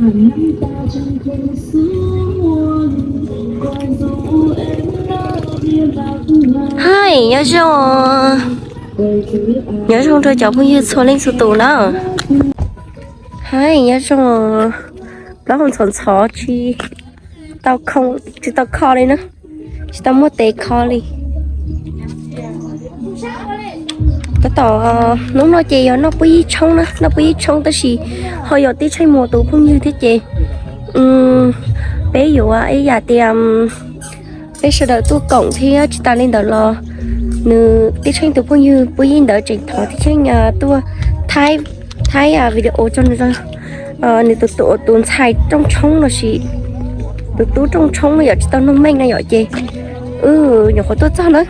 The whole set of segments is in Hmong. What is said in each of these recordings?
Hais, nyob zoo, nyob zoo rau cov phooj ywg txhua leej txhua tus na. Hais, nyob zoo, plaub hau ntxhov ntxhov tsis tau kho li na, tsis tau muaj tes kho li. Tab tom hnub no ces yog noj puab yib tshoob na, noj puab yib tshoob tab sis ho yog tib tsheej muas tus phooj ywg thiab ces peb yuav ib yam tias peb sawv daws tuaj koom thiab tsis tas li ntawd los nws tib tsheej tus phooj ywg puab yib ntawd tseem thov tib tsheej tuaj thaij, thaij video rau nws, nws tus, tus ntxhais rooj tshoob los sis tus tub rooj tshoob yom, tsis tau noog meej na yom ces wb nyuam qhuav tuaj txog na.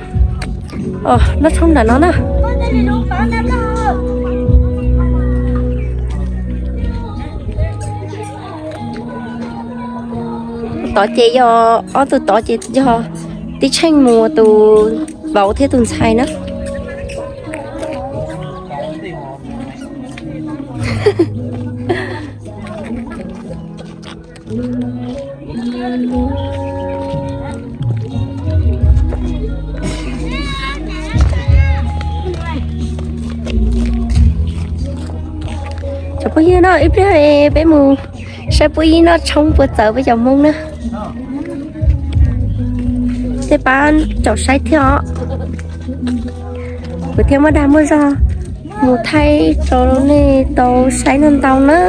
Noj tshoob nram no na. Tod ces yog ob tug, tod ces yog tib tsheej muas tus vauv thiab tus ntxhais na. Cov phooj ywg no ib pliag peb mus saib puab yib noj tshoob puas txawv peb cov Hmoob na. Tej pab caum saib thiab os. Kuv thiaj muaj dag muaj zog mus thaij rau nej tau saib ntau ntau na.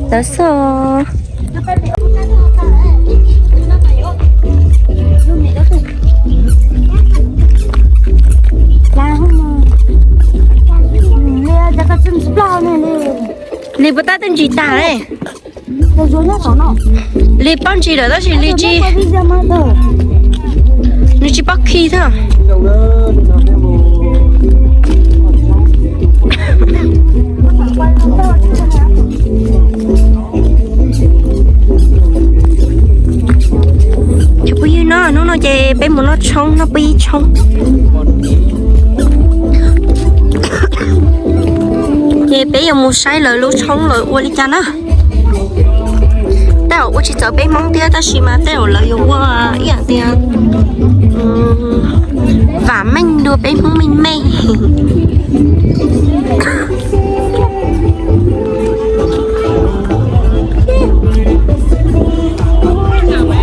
Ntawd xwb os. Li puas tab twb ntsis tag li. Li pob ntsis lawm tab sis li tsis, nws tsis pob khi thiab. Cov phooj ywg no, hnub no ces peb mus noj tshoob, noj puab yib tshoob. Ces peb yuav mus saib lawv lub tshoob lawv ua li cas na. Tej zaum ua tsis txawv peb Hmoob thiab tab sis mas tej zaum lawv yuav ua ib yam tias vam meej dua peb Hmoob meej meej.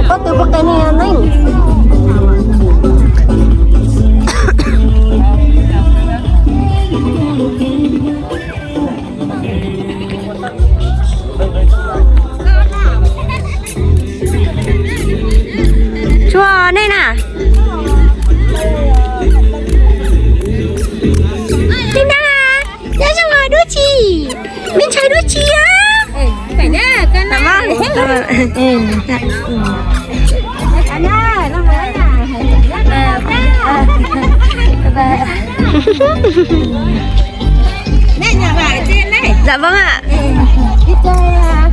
Pob tw puas qis ne neej? Tsuas nej na. Li ntawd, nyob zoo os Duab Tsis, me ntxhais Duab Tsis os. Zam vab a. Duab Tsis a.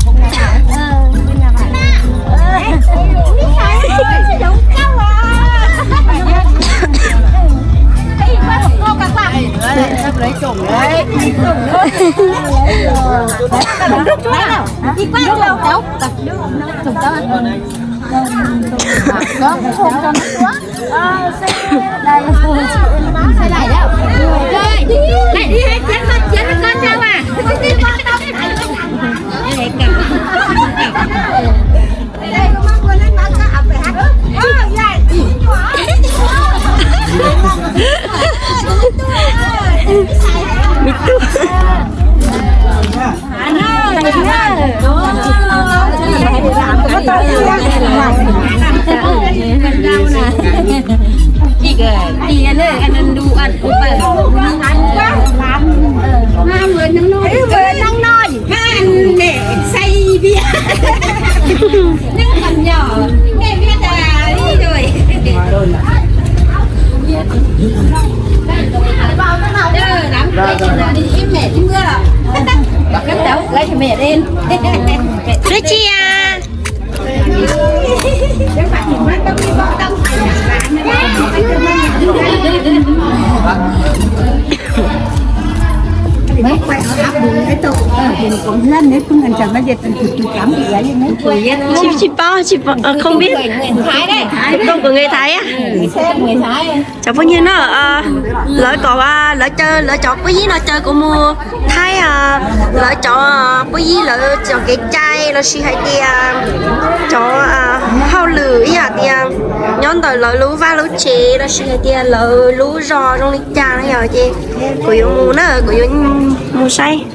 Tsis, tsis paub, tsis paub, không biết. Không, của người Thái á. Cov phooj ywg no, lawv kom, lawv caw, lawv cov pub yib no caw kuv mus thaij lawv cov pub yib lawv cov kev cai los sis hais tias cov hauj lwm ib yam tias nyob ntawm lawv lub vaj lub tsev los sis hais tias lawv lub zos zoo li cas no yog ces kuv yuav mus na, kuv yuav mus saib.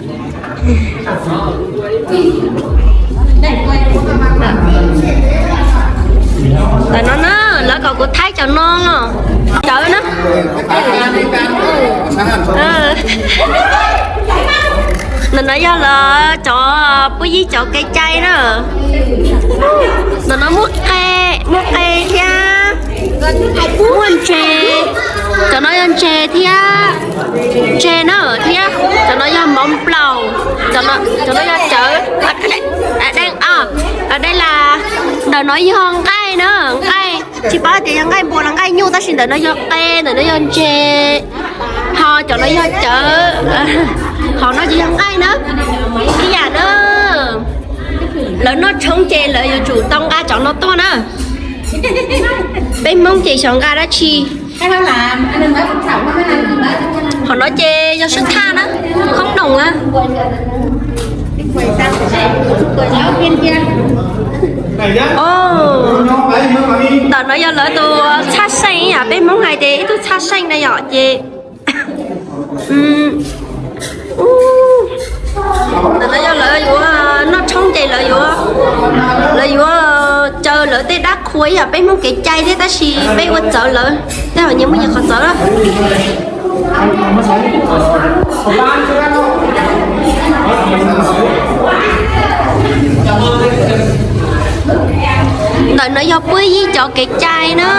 Ntawm no na, lawv kom kuv thaij cov no, cov na. Ntawm no yog lawv cov pub yib cov kev cai na. Ntawm no muaj qe, muaj qe thiab muaj ntses. Cov no yog ntses thiab, ntses na thiab cov no yog mov nplaum, cov no yog cawv, dej, dej las, ntawm no yog nqaij na, nqaij. Tsis paub tias yog nqaij npua los nqaij nyuj tab sis ntawm no yog qe, ntawm no yog ntses, ho cov no yog cawv, hauv no ces yog nqaij na. Ib yam na, lawv noj tshoob ces lawv yuav tsum tau nqa cov no tuaj na. Peb Hmoob ces xyov nqa dab tsi. Qhov no ces yog sib thaj na, khoob noom na. Ntawm no yog lawv tus txhaj seej, ib yam peb Hmoob hais tias ib tug txhaj seej na yom ces ntawm no yog lawv yuav noj tshoob ces lawv yuav, lawv yuav caw lawv tej dab qhua ib yam peb Hmoob kev cai thiab tab sis peb ua txawv lawv, tej zaum nyias muaj nyias qhov txawv na. Ntawm no yog pub yib cov kev cai na.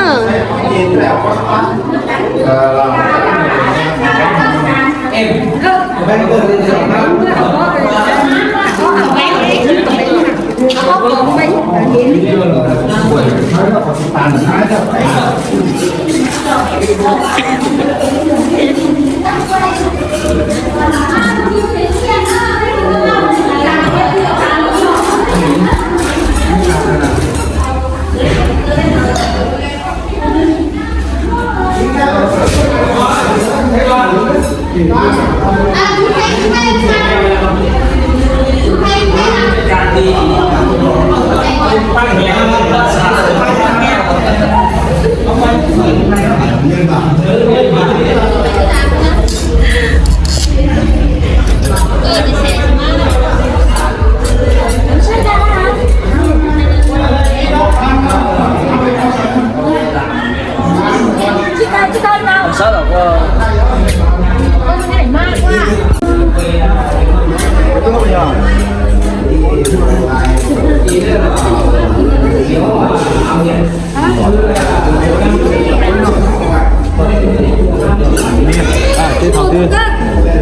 Ces thaum twg,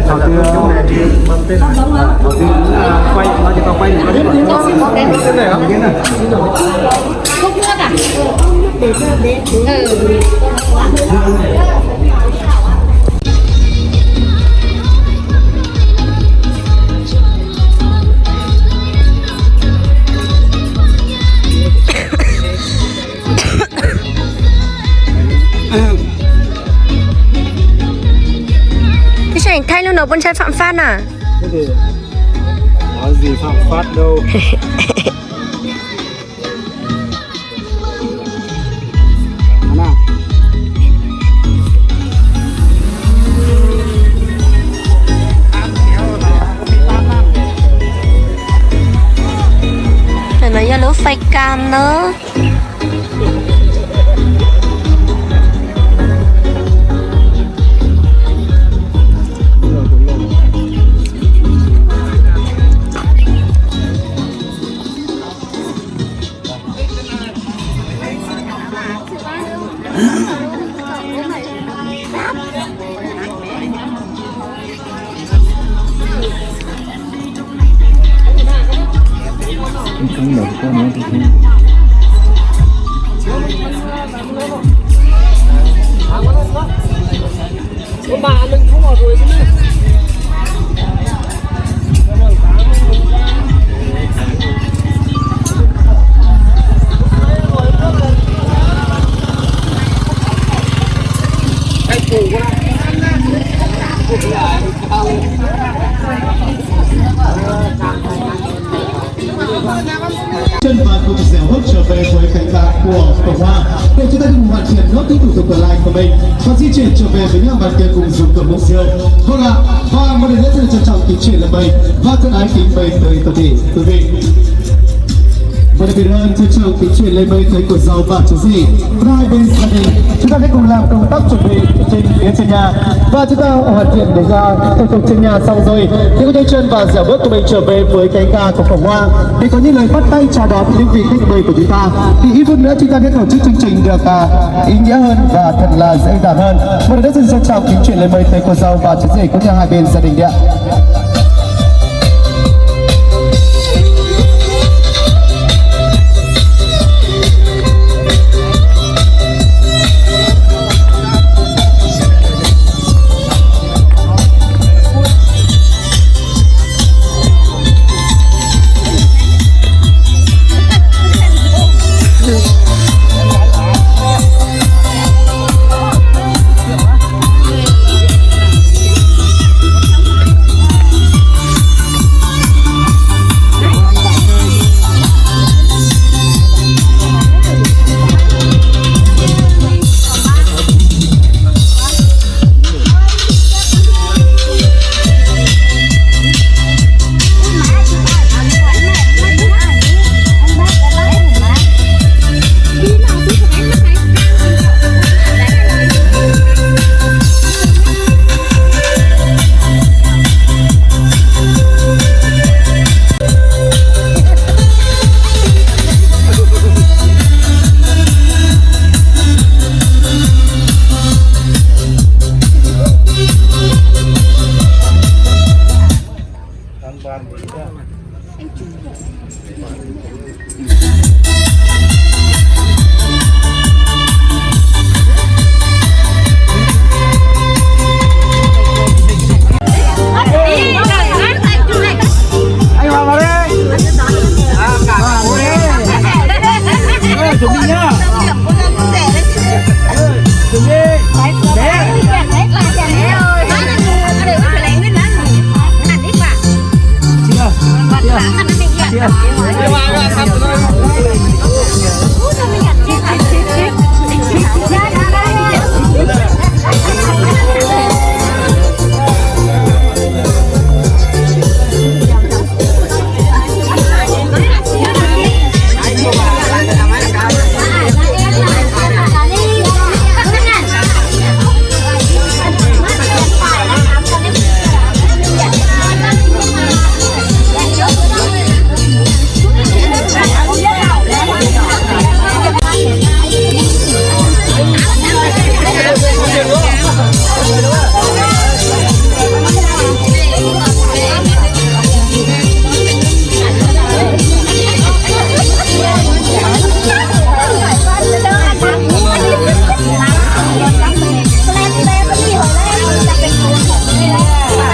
thaum twg, thaum twg quay, no ces tau quay. Ib sab thaij lub no puas ntshai phạm pháp na? Có gì phạm pháp đâu. Ntawm no yog lub fais kas na. Chân và cùng dẻo bước trở về với cánh đá của Cộng Hòa. Để chúng ta cùng hoàn thiện nốt những thủ tục còn lại của mình và di chuyển trở về với những bàn tiệc cùng dùng cơm uống rượu. Vâng ạ, và một lần nữa xin trân trọng kính chuyển lời mời và thân ái kính mời tới toàn thể quý vị. Và đặc biệt hơn, trân trọng kính chuyển lời mời tới cô dâu và chú rể. Và hai bên gia đình, chúng ta sẽ cùng làm công tác chuẩn bị trên phía trên nhà. Và chúng ta hoàn thiện để ra thủ tục trên nhà xong rồi, thì cô dâu chân và dẻo bước của mình trở về với cánh gà của Cộng Hòa để có những lời bắt tay chào đón những vị khách mời của chúng ta. Thì ít phút nữa chúng ta sẽ tổ chức chương trình được, à, ý nghĩa hơn và thật là dễ dàng hơn. Một lần nữa xin trân trọng kính chuyển lời mời tới cô dâu và chú rể cũng như hai bên gia đình ạ.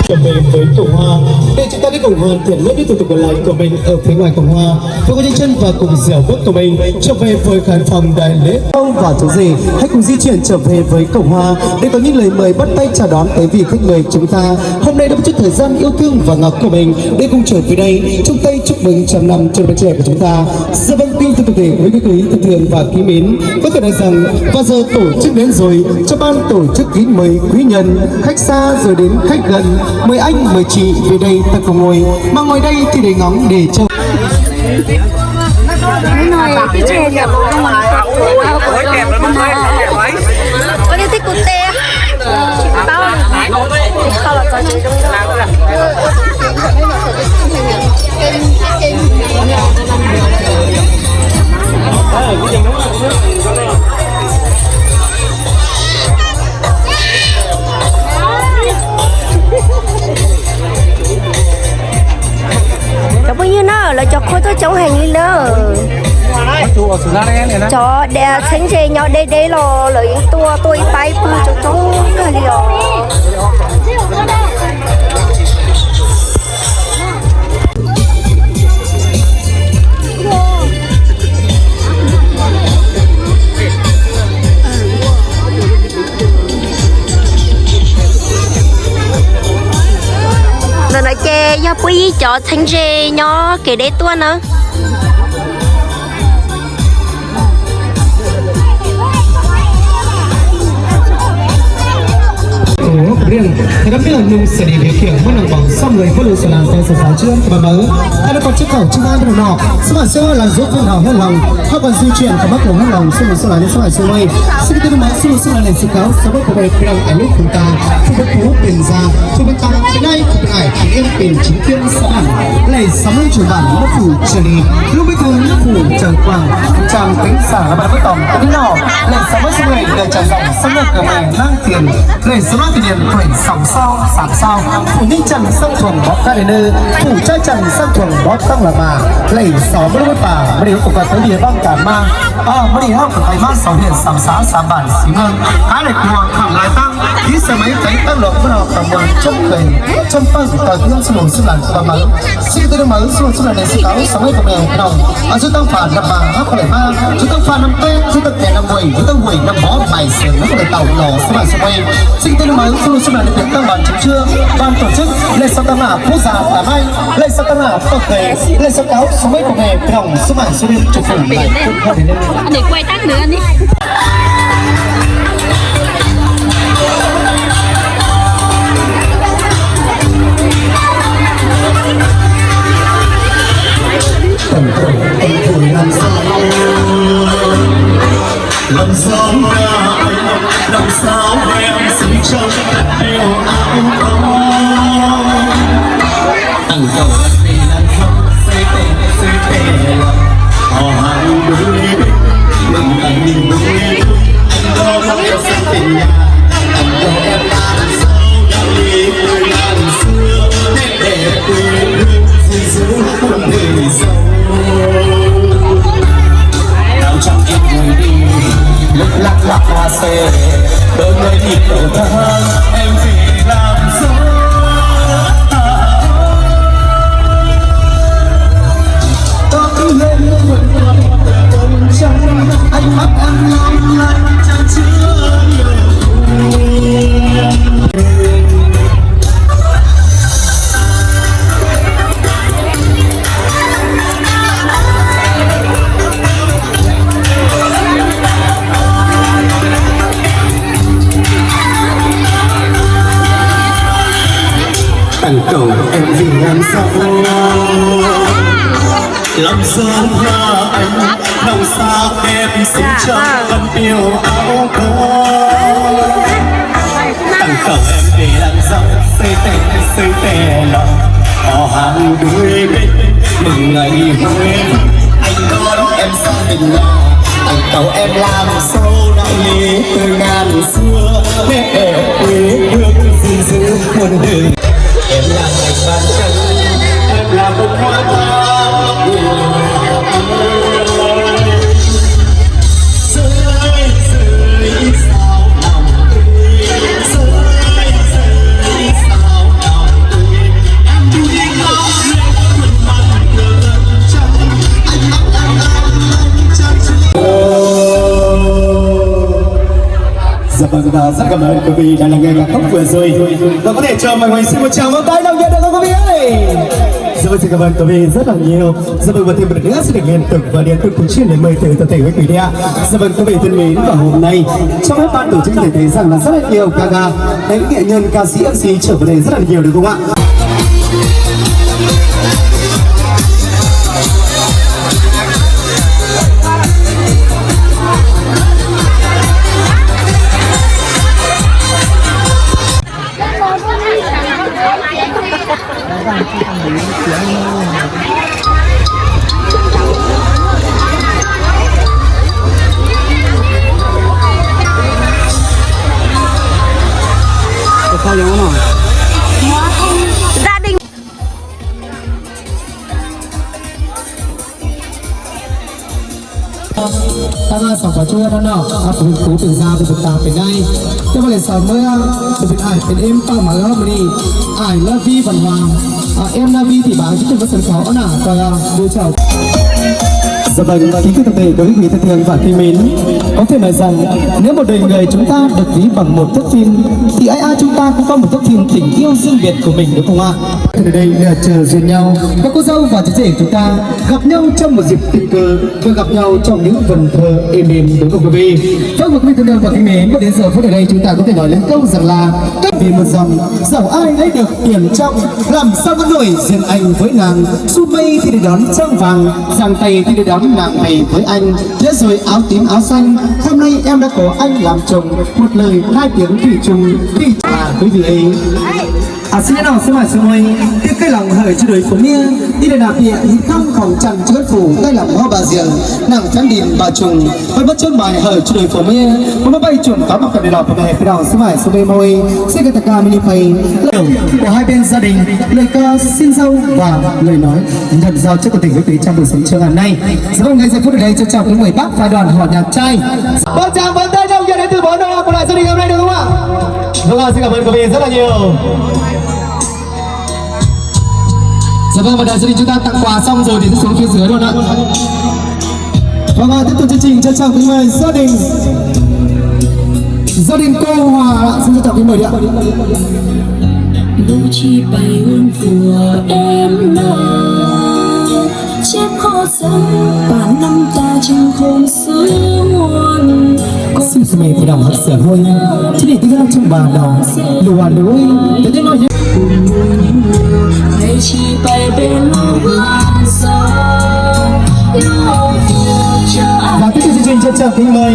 Trở về với Cộng Hòa. Đây, chúng ta sẽ cùng hoàn thiện nốt những thủ tục còn lại của mình ở phía ngoài Cộng Hòa. Với các chân và cùng dẻo bước của mình trở về với khán phòng đại lễ. Ông và chú rể, hãy cùng di chuyển trở về với Cộng Hòa để có những lời mời bắt tay chào đón tới vị khách mời chúng ta. Hôm nay đã một chút thời gian yêu thương và ngọt của mình để cùng trở về đây chung tay chúc mừng trăm năm cho đôi trẻ của chúng ta. Dạ vâng, kính thưa toàn thể quý vị, quý vị thân thương và kính mến, có thể nói rằng và giờ tổ chức đến rồi, cho ban tổ chức kính mời quý nhân, khách xa rồi đến khách gần, mời anh, mời chị về đây ta cùng ngồi, mà ngồi đây thì để ngóng để trông. Cái này, cái tre nhập. Ôi, đi thích cù tê. Tao kho lọt tao chỉ trong. Cov phooj ywg na, lawv cov qhua tuaj coob heev li na. Cov txheeb ze nyob deb deb los lawv yeej tuaj, tuaj ib pab ib pawg coob coob kawg li os. Yog puab ib cov txheeb ze nyob kev deb tuaj na. Tus riêng, thầy Đốc Tuyên Nông sẽ đi điều khiển huấn luyện bóng sông người huấn luyện sự làm tay sập pháo trước và mở hai đứa con chiếc khẩu chiếc áo trong nọ. Sứ mạng sẽ là giúp phong trào huyết lòng, hấp dẫn di chuyển của Bắc Hồ huyết lòng, sứ mạng sẽ là đến sứ mạng sứ mạng. Xin kính mời sứ mạng sẽ là đến sự cáo, sau đó của bè Prang ở lúc chúng ta, khu vực khu Bình Gia, khu Bình Tăng, bên đây, khu Bình Hải, khu Yên, Bình Chính, Tuyên, xã Bản, lễ sáu mươi trưởng bản, nước phủ Trần Đi, lúc bấy giờ nước phủ Trần Quang, trạm tĩnh giả là bạn mới tổng, cái nào, lễ sáu mươi sứ mạng, đời tràn dòng, sông nước cờ mè, nắng tiền, lễ sáu mươi tiền điện, tuổi sáu sao, tám sao, phủ Ninh Trần, sông Thuần, bóp các đền, phủ Trai Trần, sông Thuần, bóp tăng là bà, lễ sáu mươi lúa bà, mà điều của bà tới địa bàn cả ma, à, mà đi học của thầy ma sáu huyện, sáu xã, sáu bản, xíu ngân, cái này của thằng lai tăng, ib xe máy tém táo lộc, bữa nào tầm mười chấm kề, chấm phân, tờ tiếng số đồ xếp lạnh và mở. Xin tôi đừng mở số số này này xin cáo sáu mấy con mèo cái đồng. Ở dưới tông phản đập bà hấp khổ đẩy ma, dưới tông phản năm tê, dưới tông kẻ năm quỷ, dưới tông quỷ năm bó bài sửa nó có đẩy tàu lò số mạng số quay. Xin tôi đừng mở số số này này tăng bản chính chưa, ban tổ chức lễ sao tăng ngã quốc gia cả hai, lễ sao tăng ngã tổng thể, lễ sao cáo sáu mấy con mèo cái đồng số mạng số điện cho phủ này. Anh để quay tắt nữa anh đi. Tần khổ anh vùi làm sao, làm sao ra anh, làm sao em xứng trong tình yêu áo có. Tần khổ anh vì làm sao, xây tên, xây tên lòng, họ hàng đuổi, đừng anh đuổi, anh có lắm em sắp tình nhà, anh có em làm sao, đã đi từ ngàn xưa. Để quê hương gìn giữ muôn đời sau. Nào trong em vui đi, lúc lắc lắc hoa xe, đôi người đi cầu thang, em vì làm sao. Tóc lên quần quần tờ cơn trăng, ánh mắt em long lanh chan chứa niềm vui. Tặng cậu em vì làm sao, làm sao là anh, lòng sao em xin cho anh yêu áo có. Tặng cậu em để làm dấu, xây tên, xây tên lòng. Họ hàng đuổi bên, mừng ngày Huế. Anh đón em sang tình nhà. Tặng cậu em làm dấu đạo lý từ ngàn xưa. Nét đẹp quê hương gìn giữ muôn đời. Em là ngày ban trăng, em là bông hoa thắm. Dạ vâng, và rất cảm ơn quý vị đã lắng nghe ca khúc vừa rồi. Và có thể cho mọi người xin một tràng vỗ tay nồng nhiệt được không quý vị ơi? Dạ vâng, xin cảm ơn quý vị rất là nhiều. Dạ vâng, và thêm một lần nữa xin được liên tục và liên tục cùng chia niềm vui tới toàn thể quý vị ạ. Dạ vâng, quý vị thân mến, và hôm nay trong phép ban tổ chức thể thấy rằng là rất là nhiều ca ca, đến nghệ nhân, ca sĩ, em xê trở về đây rất là nhiều đúng không ạ? Gia đình. Tag xom pov cuab no no, kuv tus zaj tus tas pem nai. Coj mus lem xaus muab tus pem ai pem em paj mawv hauv mani. Ai love vi văn hóa, em love vi thì bạn chỉ cần có sân khấu ổn à, rồi à, đưa chào. Dạ vâng, kính thưa toàn thể các quý vị thân thương và thân mến, có thể nói rằng nếu một đời người chúng ta được ví bằng một thước phim, thì ai ai chúng ta cũng có một thước phim tình yêu riêng biệt của mình, đúng không ạ? Thì ở đây là chờ duyên nhau, các cô dâu và chú rể chúng ta gặp nhau trong một dịp tình cờ và gặp nhau trong những vần thơ êm đềm, đúng không quý vị? Vâng, và quý vị thân thương và thân mến, và đến giờ phút ở đây chúng ta có thể nói lên câu rằng là: Cách vì một dòng, dẫu ai lấy được tiền trong, làm sao có nổi riêng anh với nàng. Su mây thì để đón trăng vàng, giang tay thì để đón nàng về với anh. Nhớ rồi áo tím áo xanh, hôm nay em đã có anh làm chồng. Một lời hai tiếng thủy chung, thủy chung là quý vị ấy. Así no xwb mas xwb moj, thiab koj los hawm tswj dua phom miab, ib daim nam piam ib thoob khoom tsam tswj dua phom, koj los mob npa zias, nam phab dij npa tsoos, koj mob tsoob npa hawm tswj dua phom miab, koj mob npa tsoos tau mob kom nws los pab pab peb daus xwb mas xwb moj, xwb koj tag koj me li pais. Của hai bên gia đình, lời ca xin dâu và lời nói nhận dâu trước của tỉnh Quảng Trị trong buổi sáng trưa ngày hôm nay. Dạ vâng, ngay giờ phút này trân trọng kính mời bác phái đoàn họ nhạc trai. Vâng, chàng vân tay trong kia đến từ Bó Đò của đại gia đình hôm nay được không ạ? Vâng ạ, xin cảm ơn quý vị rất là nhiều. Dạ vâng, và đại gia đình chúng ta tặng quà xong rồi thì sẽ xuống phía dưới luôn ạ. Vâng ạ, tiếp tục chương trình trân trọng kính mời gia đình, gia đình cô Hòa ạ, xin trân trọng kính mời đi ạ. Lũ chi bay ôn của em nó chết khó sống và năm ta chẳng không xứ muôn. Xin mời các bạn học sinh vui, chỉ để tin rằng trong bàn đó, lùa lũi, thế nhưng mà Và tiếp tục chương trình trân trọng kính mời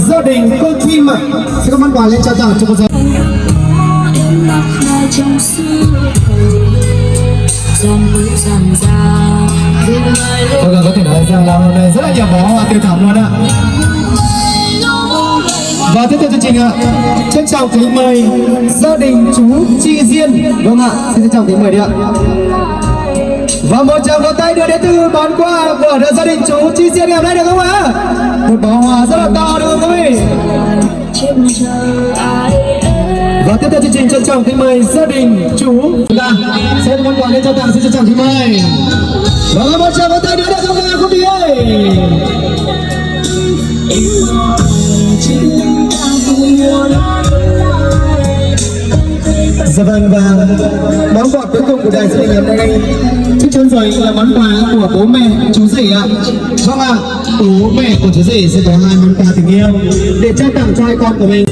gia đình cô Kim ạ. Xin có món quà lên trao tặng cho cô giáo. Vâng, có thể nói rằng là hôm nay rất là nhiều bó hoa tươi thắm luôn ạ. Và tiếp theo chương trình ạ, trân trọng kính mời gia đình chú Chi Diên. Vâng ạ, xin trân trọng kính mời đi ạ. Và một tràng vỗ tay nữa đến từ món quà của gia đình chú Chi Diên ngày hôm nay được không ạ? Một bó hoa rất là to đúng không quý vị? Và tiếp theo chương trình trân trọng kính mời gia đình chú là sẽ có món quà lên trao tặng, xin trân trọng kính mời. Và một tràng vỗ tay nữa được không nào quý vị ơi? Dạ vâng, và món quà cuối cùng của đại gia đình ngày hôm nay chắc chắn rồi là món quà của bố mẹ chú rể ạ. Vâng ạ, bố mẹ của chú rể sẽ có hai món quà tình yêu để trao tặng cho hai con của mình.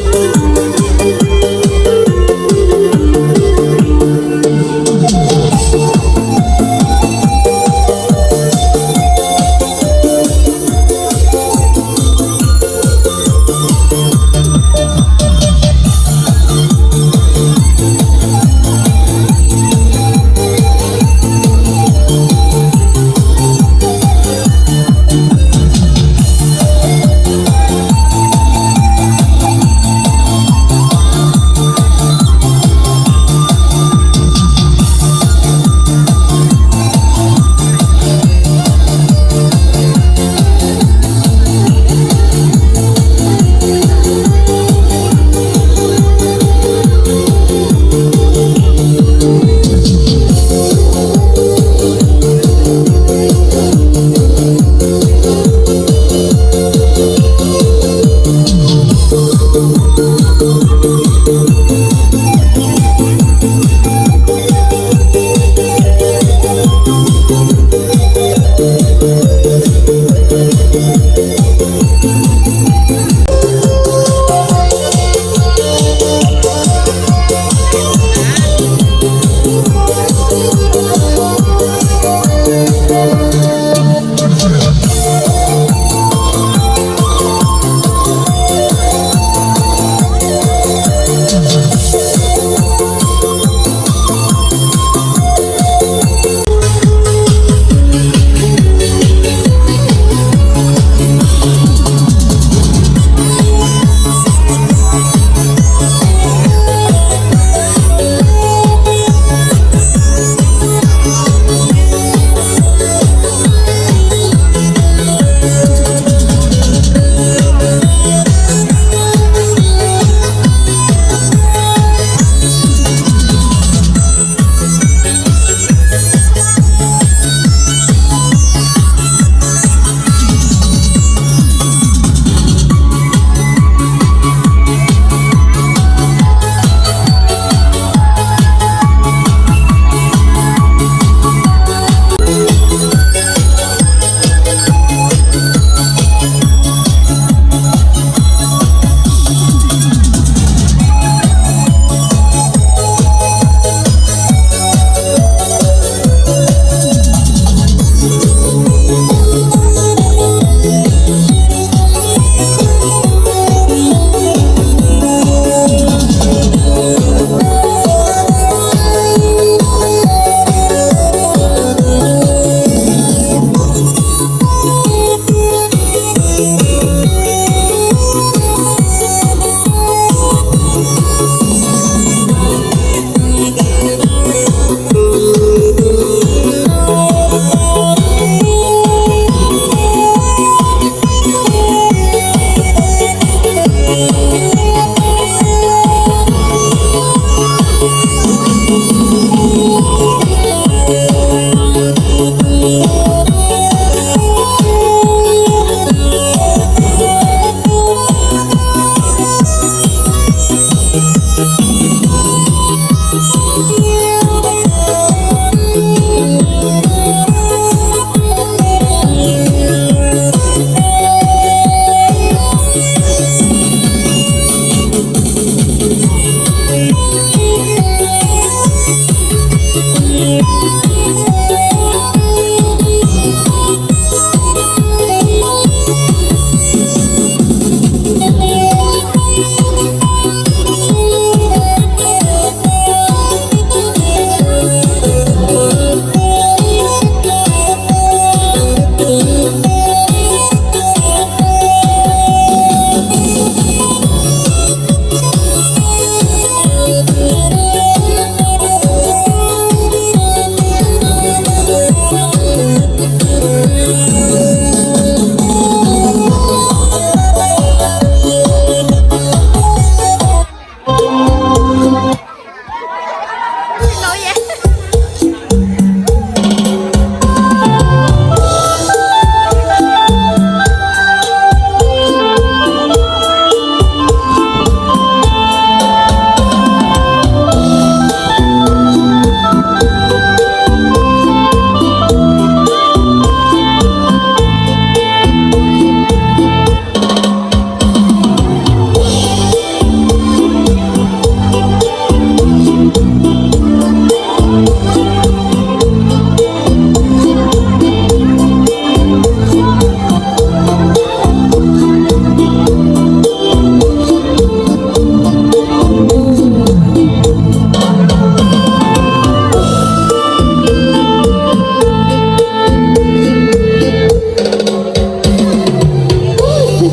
Tus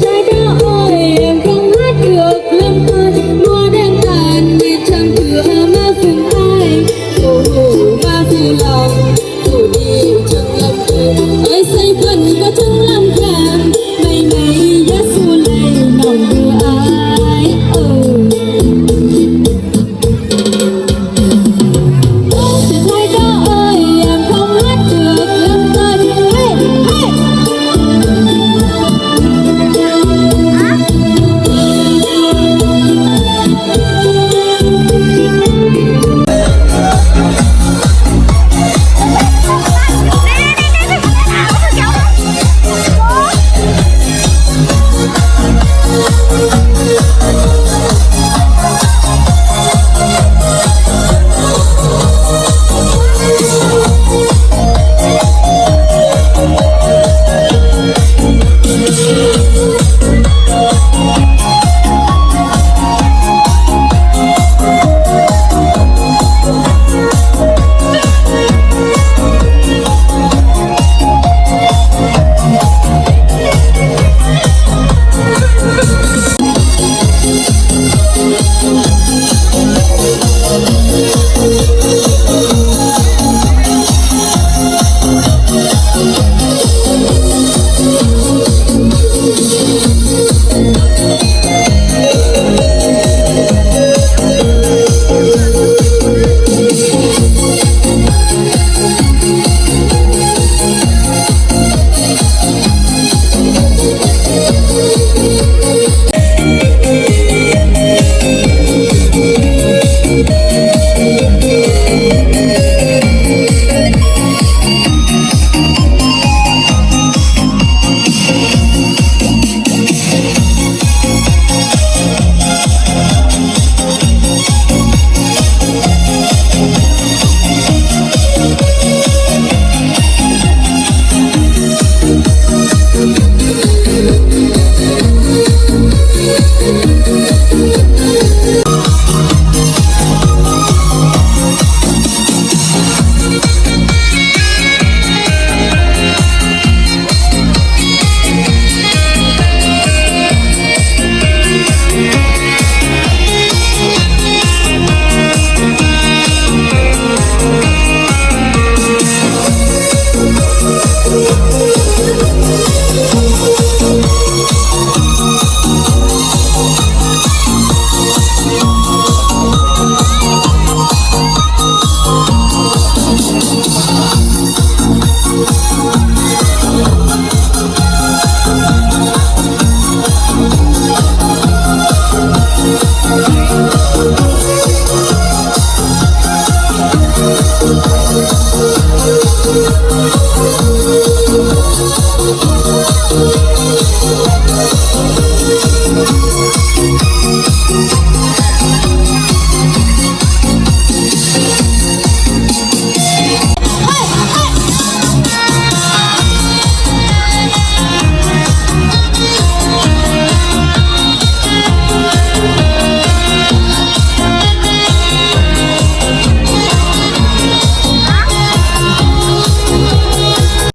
thaij dab oj, em không hát được lắm thôi, mùa đang tàn nên chẳng cửa má phường hai, dù hủ má phường lòng, dù đi chẳng lắm đường, ơi xây vần có chẳng lắm vàng, mày mày giá xu lầy nòng đưa ai, ừ. Tus thaij dab oj, em không hát được lắm thôi. Hey, hey.